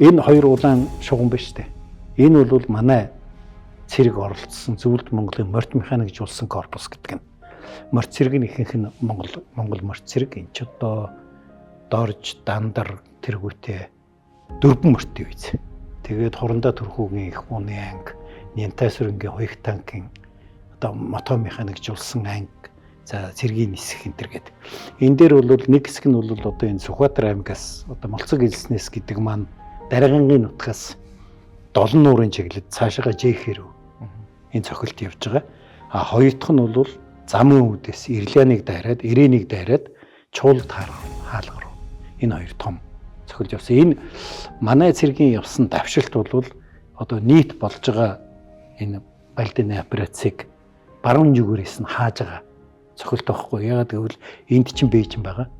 Энэ хоёр улаан шугам биш үү? Энэ бол манай цэрэг оролцсон Зөвлөлт Монголын морьт механикжуулсан корпус гэдэг нь. Морьт цэрэг нь ихэнх нь Монгол морьт цэрэг. Энэ ч одоо Дорж, Дандар тэргүүтээ дөрвөн морьтын үз. Тэгээд хурандаа төрхүүгийн их бууны анги, Нянтай сүрэнгийн хоёрт танкийн одоо мото механикжуулсан анги, за цэргийн нисэх энэ төр гэдэг. Энэ дээр бол нэг хэсэг нь бол одоо энэ Сүхбаатар аймгаас одоо Молцог элснээс гэдэг маань Даргангийн нутгаас Долон нуурын чиглэлд цаашаага Жэхэр рүү энэ цохилт явж байгаа. А хоёр дахь нь бол замын үүдээс Ирлианыг дайраад, Ирэнийг дайраад Чуулд хаалга руу энэ хоёр том цохилж явсан. Энэ манай цэргийн явсан давшилт бол одоо нийт болж байгаа энэ Балдины операцийг баруун зүгээрээс нь хааж байгаа цохилт байхгүй. Ягаад гэвэл энд чинь Бээжин байгаа.